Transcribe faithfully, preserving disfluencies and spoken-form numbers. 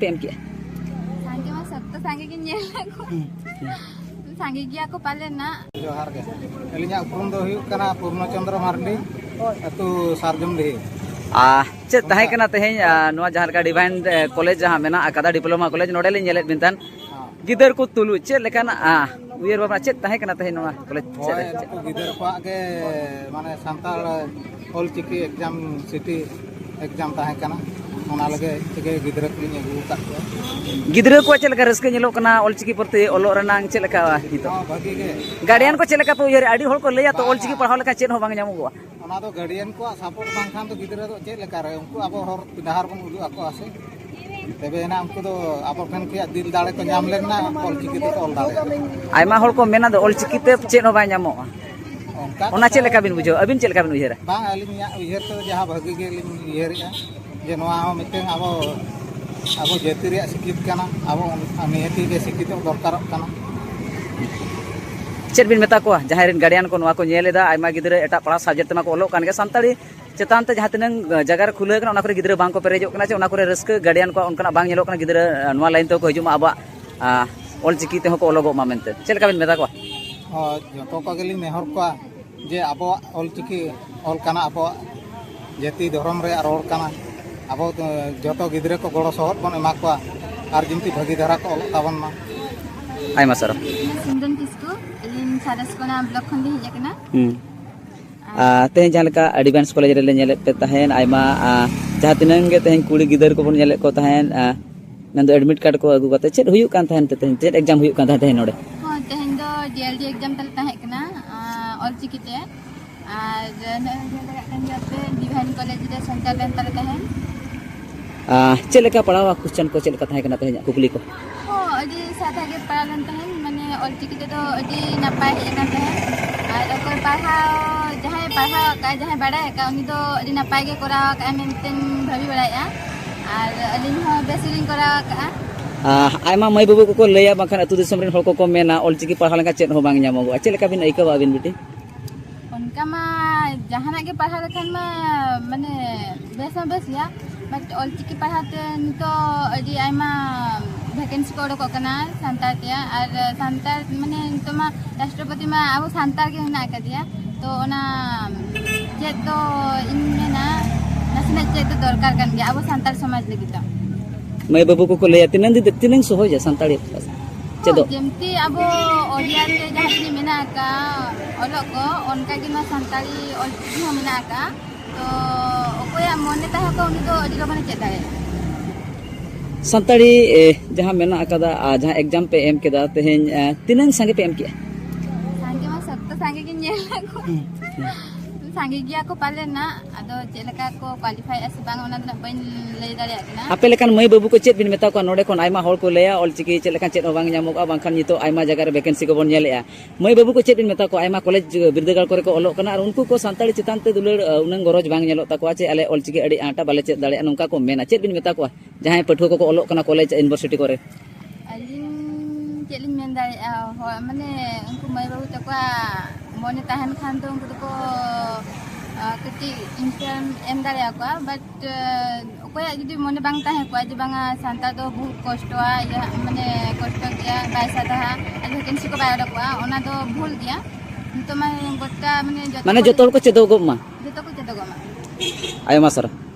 ᱯᱮ ᱮᱢ ᱠᱮᱜᱼᱟ? ᱥᱟᱸᱜᱮ ᱢᱟ ᱥᱚᱠᱛᱚ ᱥᱟᱸᱜᱮ ᱜᱤᱧ ᱧᱮᱞ ᱞᱮᱫ ᱠᱚᱣᱟ᱾ ᱦᱩᱸ, ᱦᱩᱸ᱾ ᱥᱟᱸᱜᱮ ᱜᱮᱭᱟ ᱠᱚ ᱯᱟᱞᱮᱱ ᱱᱟᱜ᱾ ᱡᱚᱦᱟᱨ ᱜᱮ᱾ ᱟᱹᱞᱤᱧᱟᱜ ᱩᱯᱨᱩᱢ ᱫᱚ ᱦᱩᱭᱩᱜ ᱠᱟᱱᱟ ᱯᱩᱨᱱᱚ ᱪᱚᱸᱫᱽᱨᱚ ᱢᱟᱨᱰᱤ, ᱟᱹᱛᱩ ᱥᱟᱨᱡᱚᱢᱰᱤᱦᱤ᱾ ᱟᱨ ᱪᱮᱫ ᱛᱟᱦᱮᱸ ᱠᱟᱱᱟ ᱛᱮᱦᱮᱧ, ᱟᱨ ᱱᱚᱣᱟ ᱡᱟᱦᱟᱸ ᱞᱮᱠᱟ ᱰᱤᱵᱷᱟᱭᱤᱱ, ᱮ, ᱠᱚᱞᱮᱡᱽ ᱡᱟᱦᱟᱸ ᱢᱮᱱᱟᱜ ᱟᱠᱟᱫᱟ, ᱰᱤᱯᱞᱳᱢᱟ ᱠᱚᱞᱮᱡᱽ, ᱱᱚᱰᱮ ᱞᱤᱧ ᱧᱮᱞᱮᱫ ᱵᱤᱱ ᱛᱟᱦᱮᱱ, ᱦᱮᱸ᱾ ᱜᱤᱫᱟᱹᱨ ᱠᱚ ᱛᱩᱞᱩᱡ ᱪᱮᱫ ᱞᱮᱠᱟᱱᱟᱜ, ᱟ, ᱩᱭᱦᱟᱹᱨ ᱵᱷᱟᱵᱽᱱᱟ ᱪᱮᱫ ᱛᱟᱦᱮᱸ ᱠᱟᱱᱟ ᱛᱮᱦᱮᱧ ᱱᱚᱣᱟ ᱠᱚᱞᱮᱡᱽ ᱥᱮᱫ ᱦᱳᱭ, ᱨᱮ? ᱪᱮᱫ? ᱱᱩᱠᱩ ᱜᱤᱫᱟᱹᱨ ᱠᱚᱣᱟᱜ ᱜᱮ, ᱢᱟᱱᱮ, ᱥᱟᱱᱛᱟᱲ ᱚᱞᱪᱤᱠᱤ ᱮᱠᱡᱟᱢ, ᱥᱤᱴᱤ ᱮᱠᱡᱟᱢ ᱛᱟᱦᱮᱸ ᱠᱟᱱᱟ, ᱚᱱᱟ ᱞᱟᱹᱜᱤᱫ ᱛᱮᱜᱮ ᱜᱤᱫᱽᱨᱟᱹ ᱠᱚᱞᱤᱧ ᱟᱹᱜᱩ ᱟᱠᱟᱫ ᱠᱚᱣᱟ᱾ ᱜᱤᱫᱽᱨᱟᱹ ᱠᱚᱣᱟᱜ ᱪᱮᱫ ᱞᱮᱠᱟ ᱨᱟᱹᱥᱠᱟᱹ ᱧᱮᱞᱚᱜ ᱠᱟᱱᱟ ᱚᱞᱪᱤᱠᱤ ᱯᱨᱚᱛᱤ ᱚᱞᱚᱜ ᱨᱮᱱᱟᱝ ᱪᱮᱫ ᱞᱮᱠᱟ ᱱᱤᱛᱚᱜ? ᱦᱚᱸ, ᱵᱷᱟᱹᱜᱤ ᱜᱮ᱾ ᱜᱟᱨᱰᱤᱭᱟᱱ ᱠᱚ ᱪᱮᱫ ᱞᱮᱠᱟ ᱯᱮ ᱩᱭᱦᱟᱹᱨᱮᱫᱼᱟ? ᱟᱹᱰᱤ ᱦᱚᱲ ᱠᱚ ᱞᱟᱹᱭᱟ ᱛᱚ, ᱵᱟᱝᱟ᱾ ᱚᱞᱪᱤᱠᱤ ᱯᱟᱲᱦᱟᱣ ᱞᱮᱠᱷᱟᱱ ᱪᱮᱫ ᱦᱚᱸ ᱵᱟᱝ ᱧᱟᱢᱚᱜᱚᱜᱼᱟ᱾ ᱚᱱᱟ ᱫᱚ ᱜᱟᱨᱰᱤᱭᱟᱱ ᱠᱚᱣᱟᱜ ᱥᱟᱯᱳᱨᱴ ᱵᱟᱝᱠᱷᱟᱱ ᱫᱚ ᱜᱤᱫᱽᱨᱟᱹ ᱫᱚ ᱪᱮᱫ ᱞᱮᱠᱟᱨᱮ ᱩᱱᱠᱩ ᱟᱵᱚ ᱦᱚᱨ ᱰᱟᱦᱟᱨ ᱵᱚᱱ ᱩᱫᱩᱜ ᱟᱠᱚᱣᱟ ᱥᱮ? ᱛᱚᱵᱮ ᱮᱱᱟ ᱩᱱᱠᱩ ᱫᱚ ᱟᱵᱚ ᱴᱷᱮᱱ ᱠᱷᱚᱱᱟᱜ ᱫᱤᱞ ᱫᱟᱲᱮ ᱠᱚ ᱧᱟᱢ ᱞᱮᱱᱟ, ᱚᱞᱪᱤᱠᱤ ᱛᱮᱠᱚ ᱚᱞ ᱫᱟᱲᱮᱭᱟᱜᱼᱟ᱾ ᱟᱭᱢᱟ ᱦᱚᱲ ᱠᱚ ᱢᱮᱱᱟ ᱫᱚ ᱚᱞᱪᱤᱠᱤ ᱛᱮ ᱪᱮᱫ ᱦᱚᱸ ᱵᱟᱭ ᱧᱟᱢᱚᱜᱼᱟ᱾ ᱚᱱᱠᱟ ᱚᱱᱟ ᱠᱟᱛᱷᱟ ᱪᱮᱫ ᱞᱮᱠᱟ ᱵᱤᱱ ᱵᱩᱡᱷᱟᱹᱣᱟ? ᱟᱹᱵᱤᱱ ᱪᱮᱫ ᱞᱮᱠᱟ ᱵᱤᱱ ᱩᱭᱦᱟᱹᱨᱟ? ᱵᱟᱝ, ᱟᱹᱞᱤᱧᱟᱜ ᱩᱭᱦᱟᱹᱨ ᱛᱮᱫᱚ ᱡᱟᱦᱟᱸ ᱵᱷᱟᱹᱜᱤ ᱜᱮᱞᱤᱧ ᱩᱭᱦᱟᱹᱨᱮᱜᱼᱟ, ᱡᱮ ᱱᱚᱣᱟ ᱦᱚᱸ ᱢᱤᱫᱴᱟᱝ ᱟᱵᱚ, ᱟᱵᱚ ᱡᱟᱹᱛᱤ ᱨᱮᱭᱟᱜ ᱥᱤᱠᱷᱤᱛ ᱠᱟᱱᱟ, ᱟᱵᱚ ᱱᱤᱦᱟᱹᱛᱤ ᱜᱮ ᱥᱤᱠᱷᱤᱛᱚᱜ ᱫᱚᱨᱠᱟᱨᱚᱜ ᱠᱟᱱᱟ᱾ ᱪᱮᱫ ᱵᱤᱱ ᱢᱮᱛᱟ ᱠᱚᱣᱟ ᱡᱟᱦᱟᱸᱭ ᱨᱮᱱ ᱜᱟᱨᱰᱤᱭᱟᱱ ᱠᱚ ᱱᱚᱣᱟ ᱠᱚ ᱧᱮᱞ ᱮᱫᱟ? ᱟᱭᱢᱟ ᱜᱤᱫᱽᱨᱟᱹ ᱮᱴᱟᱜ ᱯᱟᱲᱦᱟᱣ ᱥᱟᱵᱡᱮᱠᱴ ᱛᱮᱢᱟ ᱠᱚ ᱚᱞᱚᱜ ᱠᱟᱱ ᱜᱮ, ᱥᱟᱱᱛᱟᱲᱤ ᱪᱮᱛᱟᱱ ᱛᱮ ᱡᱟᱦᱟᱸ ᱛᱤᱱᱟᱹᱝ ᱡᱟᱭᱜᱟ ᱨᱮ ᱠᱷᱩᱞᱟᱹᱣ ᱠᱟᱱᱟ, ᱚᱱᱟ ᱠᱚᱨᱮ ᱜᱤᱫᱽᱨᱟᱹ ᱵᱟᱝ ᱠᱚ ᱯᱮᱨᱮᱡᱚᱜ ᱠᱟᱱᱟ, ᱪᱮ ᱚᱱᱟ ᱠᱚᱨᱮ ᱨᱟᱹᱥᱠᱟᱹ ᱜᱟᱨᱰᱤᱭᱟᱱ ᱠᱚᱣᱟᱜ ᱚᱱᱠᱟᱱᱟᱜ ᱵᱟᱝ ᱧᱮᱞᱚᱜ ᱠᱟᱱᱟ, ᱜᱤᱫᱽᱨᱟᱹ, ᱟ, ᱱᱚᱣᱟ ᱞᱟᱭᱤᱱ ᱛᱮᱠᱚ ᱦᱤᱡᱩᱜ ᱢᱟ, ᱟᱵᱚᱣᱟᱜ, ᱟ, ᱚᱞᱪᱤᱠᱤ ᱛᱮᱦᱚᱸ ᱠᱚ ᱚᱞᱚᱜᱚᱜ ᱢᱟ ᱢᱮᱱᱛᱮ᱾ ᱪᱮᱫ ᱞᱮᱠᱟ ᱵᱤᱱ ᱢᱮᱛᱟ ᱠᱚᱣᱟ? ᱦᱳᱭ, ᱡᱚᱛᱚ ᱠᱚᱜᱮᱞᱤᱧ ᱱᱮᱦᱚᱨ ᱠᱚᱣᱟ ᱡᱮ ᱟᱵᱚᱣᱟᱜ ᱚᱞᱪᱤᱠᱤ ᱚᱞ ᱠᱟᱱᱟ, ᱟᱵᱚᱣᱟᱜ ᱡᱟᱹᱛᱤ ᱫᱷᱚᱨᱚᱢ ᱨᱮᱭᱟᱜ ᱨᱚᱲ ᱠᱟᱱᱟ, ᱟᱵᱚ ᱫᱚ ᱡᱚᱛᱚ ᱜᱤᱫᱽᱨᱟᱹ ᱠᱚ ᱜᱚᱲᱚ ᱥᱚᱦᱚᱫ ᱵᱚᱱ ᱮᱢᱟ ᱠᱚᱣᱟ ᱟᱨ ᱡᱤᱱᱛᱤ ᱵᱷᱟᱹᱜᱤ ᱫᱷᱟᱨᱟ ᱠᱚ ᱚᱞᱚᱜ ᱛᱟᱵᱚᱱ ᱢᱟ᱾ ᱟᱭᱢᱟ ᱥᱟᱨᱦᱟᱣ᱾ ᱥᱤᱢᱨᱚᱱ ᱠᱤᱥᱠᱩ, ᱟᱹᱞᱤᱧ ᱥᱟᱨᱟᱥᱠᱳᱱᱟ ᱵᱞᱚᱠ ᱠᱷᱚᱱ ᱞᱤᱧ ᱦᱮᱡ ᱟᱠᱟᱱᱟ᱾ ᱦᱩᱸ᱾ ᱟᱨ ᱛᱮᱦᱮᱧ ᱡᱟᱦᱟᱸ ᱞᱮᱠᱟ ᱟᱹᱰᱤᱵᱟᱱᱥ ᱠᱚᱞᱮᱡᱽ ᱨᱮᱞᱮ ᱧᱮᱞᱮᱫ ᱯᱮ ᱛᱟᱦᱮᱸᱫ, ᱟᱭᱢᱟ, ᱟ, ᱡᱟᱦᱟᱸ ᱛᱤᱱᱟᱹᱝ ᱜᱮ ᱛᱮᱦᱮᱧ ᱠᱩᱲᱤ ᱜᱤᱫᱟᱹᱨ ᱠᱚᱵᱚᱱ ᱧᱮᱞᱮᱫ ᱠᱚ ᱛᱟᱦᱮᱸᱫ, ᱟ, ᱢᱮᱱᱫᱚ ᱮᱰᱢᱤᱴ ᱠᱟᱨᱰ ᱠᱚ ᱟᱹᱜᱩ ᱠᱟᱛᱮ ᱪᱮᱫ ᱦᱩᱭᱩᱜ ᱠᱟᱱ ᱛᱟᱦᱮᱸᱫ ᱛᱮ ᱛᱮᱦᱮᱧ? ᱪᱮᱫ ᱮᱠᱡᱟᱢ ᱦᱩᱭᱩᱜ ᱠᱟᱱ ᱛᱟᱦᱮᱸᱫ ᱛᱮᱦᱮᱧ ᱱᱚᱰᱮ? ᱦᱚᱸ, ᱛᱮᱦᱮᱧ ᱫᱚ ᱡᱮ ᱮᱞ ᱰᱤ ᱮᱠᱡᱟᱢ ᱛᱟᱞᱮ ᱛᱟᱦᱮᱸ ᱠᱟᱱᱟ, ᱟᱸ, ᱚᱞᱪᱤᱠᱤ ᱛᱮ᱾ ᱟᱨ ᱱᱚᱜᱼᱚᱭ ᱧᱮᱞ ᱫᱟᱲᱮᱭᱟᱜ ᱠᱟᱱ ᱜᱮᱭᱟ ᱯᱮ, ᱰᱤᱵᱷᱟᱭᱤᱱ ᱠᱚᱞᱮᱡᱽ ᱨᱮ ᱥᱮᱱᱴᱟᱨ ᱞᱮᱱ ᱛᱟᱞᱮ ᱛᱟᱦᱮᱸᱫ᱾ ᱟᱸ, ᱪᱮᱫ ᱞᱮᱠᱟ ᱯᱟᱲᱟᱣᱟ? ᱠᱚᱥᱪᱮᱱ ᱠᱚ ᱪᱮᱫ ᱞᱮᱠᱟ ᱛᱟᱦᱮᱸ ᱠᱟᱱᱟ ᱛᱮᱦᱮᱧᱟᱜ ᱠᱩᱠᱞᱤ ᱠᱚ? ᱦᱚᱸ, ᱟᱹᱰᱤ ᱥᱟᱫᱟ ᱜᱮ ᱯᱟᱲᱟᱣ ᱞᱮᱱ ᱛᱟᱦᱮᱸᱫ, ᱢᱟᱱᱮ ᱚᱞᱪᱤᱠᱤ ᱛᱮᱫᱚ ᱟᱹᱰᱤ ᱱᱟᱯᱟᱭ ᱦᱮᱡ ᱟᱠᱟᱱ ᱛᱟᱦᱮᱸᱫ᱾ ᱟᱨ ᱚᱠᱚᱭ ᱯᱟᱲᱦᱟᱣ, ᱡᱟᱦᱟᱸᱭ ᱯᱟᱲᱦᱟᱣ ᱟᱠᱟᱫ, ᱡᱟᱦᱟᱸᱭ ᱵᱟᱲᱟᱭ ᱟᱠᱟᱫ, ᱩᱱᱤ ᱫᱚ ᱟᱹᱰᱤ ᱱᱟᱯᱟᱭ ᱜᱮ ᱠᱚᱨᱟᱣ ᱟᱠᱟᱫᱼᱟᱭ ᱢᱮᱱᱛᱮᱧ ᱵᱷᱟᱹᱵᱤ ᱵᱟᱲᱟᱭᱮᱫᱼᱟ᱾ ᱟᱨ ᱟᱹᱞᱤᱧ ᱦᱚᱸ ᱵᱮᱥ ᱜᱮᱞᱤᱧ ᱠᱚᱨᱟᱣ ᱟᱠᱟᱫᱼᱟ᱾ ᱟᱸ, ᱟᱭᱢᱟ ᱢᱟᱹᱭ ᱵᱟᱹᱵᱩ ᱠᱚᱠᱚ ᱞᱟᱹᱭᱟ, ᱵᱟᱝᱠᱷᱟᱱ ᱟᱹᱛᱩ ᱫᱤᱥᱚᱢ ᱨᱮᱱ ᱦᱚᱲ ᱠᱚᱠᱚ ᱢᱮᱱᱟ, ᱚᱞᱪᱤᱠᱤ ᱯᱟᱲᱦᱟᱣ ᱞᱮᱱᱠᱷᱟᱱ ᱪᱮᱫ ᱦᱚᱸ ᱵᱟᱝ ᱧᱟᱢᱚᱜᱚᱜᱼᱟ᱾ ᱪᱮᱫ ᱞᱮᱠᱟ ᱵᱤᱱ ᱟᱹᱭᱠᱟᱹᱣᱟ ᱟᱹᱵᱤᱱ ᱵᱤᱴᱤ? ᱚᱱᱠᱟ ᱢᱟ ᱡᱟᱦᱟᱱᱟᱜ ᱜᱮ ᱯᱟᱲᱦᱟᱣ ᱞᱮᱠᱷᱟᱱ ᱢᱟ, ᱢᱟᱱᱮ, ᱵᱮᱥ ᱢᱟ ᱵᱮᱥ ᱜᱮᱭᱟ, But ᱚᱞᱪᱤᱠᱤ ᱯᱟᱲᱦᱟᱣ ᱛᱮ ᱱᱤᱛᱚᱜ ᱟᱹᱰᱤ ᱟᱭᱢᱟ ᱵᱷᱮᱠᱮᱱᱥᱤ ᱠᱚ ᱚᱰᱚᱠᱚᱜ ᱠᱟᱱᱟ ᱥᱟᱱᱛᱟᱲ ᱛᱮᱭᱟᱜ᱾ ᱟᱨ ᱥᱟᱱᱛᱟᱲ ᱢᱟᱱᱮ ᱱᱤᱛᱚᱜ ᱢᱟ ᱨᱟᱥᱴᱨᱚᱯᱚᱛᱤ ᱢᱟ ᱟᱵᱚ ᱥᱟᱱᱛᱟᱲ ᱜᱮ ᱢᱮᱱᱟᱜ ᱟᱠᱟᱫᱮᱭᱟ᱾ ᱛᱚ ᱚᱱᱟ ᱪᱮᱫ ᱫᱚ ᱤᱧ ᱢᱮᱱᱟ ᱱᱟᱥᱮᱱᱟᱜ ᱪᱮᱫ ᱫᱚ ᱫᱚᱨᱠᱟᱨ ᱠᱟᱱ ᱜᱮᱭᱟ ᱟᱵᱚ ᱥᱟᱱᱛᱟᱲ ᱥᱚᱢᱟᱡᱽ ᱞᱟᱹᱜᱤᱫ ᱫᱚ᱾ ᱢᱟᱹᱭ ᱵᱟᱹᱵᱩ ᱠᱚᱠᱚ ᱞᱟᱹᱭᱟ, ᱛᱤᱱᱟᱹᱝ ᱫᱤ-, ᱛᱤᱱᱟᱹᱝ ᱥᱚᱦᱚᱡᱟ ᱥᱟᱱᱛᱟᱲᱤ ᱪᱮᱫᱚᱜ? ᱡᱮᱢᱛᱤ ᱟᱵᱚ ᱳᱰᱤᱭᱟ ᱛᱮ ᱡᱟᱦᱟᱸ ᱛᱤᱱᱟᱹᱜ ᱢᱮᱱᱟᱜ ᱟᱠᱟᱫ ᱚᱞᱚᱜ ᱠᱚ, ᱚᱱᱠᱟ ᱜᱮ ᱱᱚᱣᱟ ᱥᱟᱱᱛᱟᱲᱤ ᱚᱞᱪᱤᱠᱤ ᱦᱚᱸ ᱢᱮᱱᱟᱜ ᱟᱠᱟᱫ᱾ ᱛᱚ ᱚᱠᱚᱭᱟᱜ ᱢᱚᱱᱮ ᱛᱟᱦᱮᱸ ᱠᱚᱜ, ᱩᱱᱤ ᱫᱚ ᱟᱹᱰᱤ ᱞᱚᱜᱚᱱᱮ ᱪᱮᱫ ᱫᱟᱲᱮᱭᱟᱜᱼᱟ᱾ ᱥᱟᱱᱛᱟᱲᱤ, ᱮ, ᱡᱟᱦᱟᱸ ᱢᱮᱱᱟᱜ ᱟᱠᱟᱫᱟ ᱟᱨ ᱡᱟᱦᱟᱸ ᱮᱠᱡᱟᱢ ᱯᱮ ᱮᱢ ᱠᱮᱫᱟ ᱛᱮᱦᱮᱧ, ᱮ, ᱛᱤᱱᱟᱹᱝ ᱥᱟᱸᱜᱮ ᱯᱮ ᱮᱢ ᱠᱮᱜᱼᱟ? ᱥᱟᱸᱜᱮ ᱢᱟ ᱥᱚᱠᱛᱚ ᱥᱟᱸᱜᱮ ᱜᱤᱧ ᱧᱮᱞ ᱟᱠᱟᱫ ᱠᱚᱣᱟ᱾ ᱦᱩᱸ, ᱦᱩᱸ᱾ ᱥᱟᱸᱜᱮ ᱜᱮᱭᱟ ᱠᱚ ᱯᱟᱞᱮ ᱱᱟᱜ, ᱟᱫᱚ ᱪᱮᱫ ᱞᱮᱠᱟ ᱠᱚ ᱠᱣᱟᱞᱤᱯᱷᱟᱭᱮᱫᱼᱟ ᱥᱮ ᱵᱟᱝ, ᱚᱱᱟ ᱫᱚ ᱱᱟᱜ ᱵᱟᱹᱧ ᱞᱟᱹᱭ ᱫᱟᱲᱮᱭᱟᱜ ᱠᱟᱱᱟ᱾ ᱟᱯᱮ ᱞᱮᱠᱟᱱ ᱢᱟᱹᱭ ᱵᱟᱹᱵᱩ ᱠᱚ ᱪᱮᱫ ᱵᱤᱱ ᱢᱮᱛᱟ ᱠᱚᱣᱟ? ᱱᱚᱰᱮ ᱠᱷᱚᱱ ᱟᱭᱢᱟ ᱦᱚᱲ ᱠᱚ ᱞᱟᱹᱭᱟ, ᱚᱞᱪᱤᱠᱤ ᱪᱮᱫ ᱞᱮᱠᱟ ᱪᱮᱫ ᱦᱚᱸ ᱵᱟᱝ ᱧᱟᱢᱚᱜᱼᱟ, ᱵᱟᱝᱠᱷᱟᱱ ᱱᱤᱛᱚᱜ ᱟᱭᱢᱟ ᱡᱟᱭᱜᱟ ᱨᱮ ᱵᱷᱮᱠᱮᱱᱥᱤ ᱠᱚᱵᱚᱱ ᱧᱮᱞᱮᱜᱼᱟ᱾ ᱢᱟᱹᱭ ᱵᱟᱹᱵᱩ ᱠᱚ ᱪᱮᱫ ᱵᱤᱱ ᱢᱮᱛᱟ ᱠᱚᱣᱟ? ᱟᱭᱢᱟ ᱠᱚᱞᱮᱡᱽ ᱵᱤᱨᱫᱟᱹᱜᱟᱲ ᱠᱚᱨᱮ ᱠᱚ ᱚᱞᱚᱜ ᱠᱟᱱᱟ ᱟᱨ ᱩᱱᱠᱩ ᱠᱚ ᱥᱟᱱᱛᱟᱲᱤ ᱪᱮᱛᱟᱱ ᱛᱮ ᱫᱩᱞᱟᱹᱲ, ᱟᱹ, ᱩᱱᱟᱹᱝ ᱜᱚᱨᱚᱡᱽ ᱵᱟᱝ ᱧᱮᱞᱚᱜ ᱛᱟᱠᱚᱣᱟ ᱪᱮ ᱟᱞᱮ ᱚᱞᱪᱤᱠᱤ ᱟᱹᱰᱤ ᱟᱸᱴᱟ ᱵᱟᱞᱮ ᱪᱮᱫ ᱫᱟᱲᱮᱭᱟᱜᱼᱟ, ᱱᱚᱝᱠᱟ ᱠᱚ ᱢᱮᱱᱟ᱾ ᱪᱮᱫ ᱵᱤᱱ ᱢᱮᱛᱟ ᱠᱚᱣᱟ ᱡᱟᱦᱟᱸᱭ ᱯᱟᱹᱴᱷᱩᱣᱟᱹ ᱠᱚᱠᱚ ᱚᱞᱚᱜ ᱠᱟᱱᱟ ᱠᱚᱞᱮᱡᱽ, ᱤᱭᱩᱱᱤᱵᱷᱟᱨᱥᱤᱴᱤ ᱠᱚᱨᱮ? ᱟᱹᱞᱤᱧ ᱪᱮᱫ ᱞᱤᱧ ᱢᱮᱱ ᱫᱟᱲᱮᱭᱟᱜᱼᱟ, ᱦᱚᱲ ᱢᱟᱱᱮ ᱩᱱᱠᱩ ᱢᱟᱹᱭ ᱵᱟᱹᱵᱩ ᱛᱟᱠᱚᱣᱟᱜ ᱢᱚᱱᱮ ᱛᱟᱦᱮᱱ ᱠᱷᱟᱱ ᱫᱚ ᱩᱱᱠᱩ ᱫᱚᱠᱚ, ᱟ, ᱠᱟᱹᱴᱤᱡ ᱤᱱᱥᱯᱟᱭᱟᱨ ᱮᱢ ᱫᱟᱲᱮᱭᱟᱠᱚᱣᱟ, but, ᱟ, ᱚᱠᱚᱭᱟᱜ ᱡᱩᱫᱤ ᱢᱚᱱᱮ ᱵᱟᱝ ᱛᱟᱦᱮᱸ ᱠᱚᱜᱼᱟ ᱡᱮ ᱵᱟᱝᱟ ᱥᱟᱱᱛᱟᱲ ᱫᱚ ᱵᱚᱦᱩᱛ ᱠᱚᱥᱴᱚᱣᱟ, ᱤᱭᱟᱹ ᱢᱟᱱᱮ ᱠᱚᱥᱴᱚ ᱜᱮᱭᱟ, ᱵᱟᱭ ᱥᱟᱫᱟᱦᱟ, ᱟᱨ ᱵᱷᱮᱠᱮᱱᱥᱤ ᱠᱚ ᱵᱟᱭ ᱚᱰᱚᱠᱚᱜᱼᱟ, ᱚᱱᱟ ᱫᱚ ᱵᱷᱩᱞ ᱜᱮᱭᱟ᱾ ᱱᱤᱛᱚᱜ ᱢᱟ ᱜᱚᱴᱟ ᱢᱟᱱᱮ ᱡᱚᱛᱚ ᱢᱟᱱᱮ ᱠᱚ ᱡᱚᱛᱚ ᱦᱚᱲ ᱠᱚ ᱪᱮᱫᱚᱜᱚᱜ ᱢᱟ᱾ ᱡᱚᱛᱚ ᱠᱚ ᱪᱮᱫᱚᱜᱚᱜ ᱢᱟ᱾ ᱟᱭᱢᱟ ᱥᱟᱨᱦᱟᱣ᱾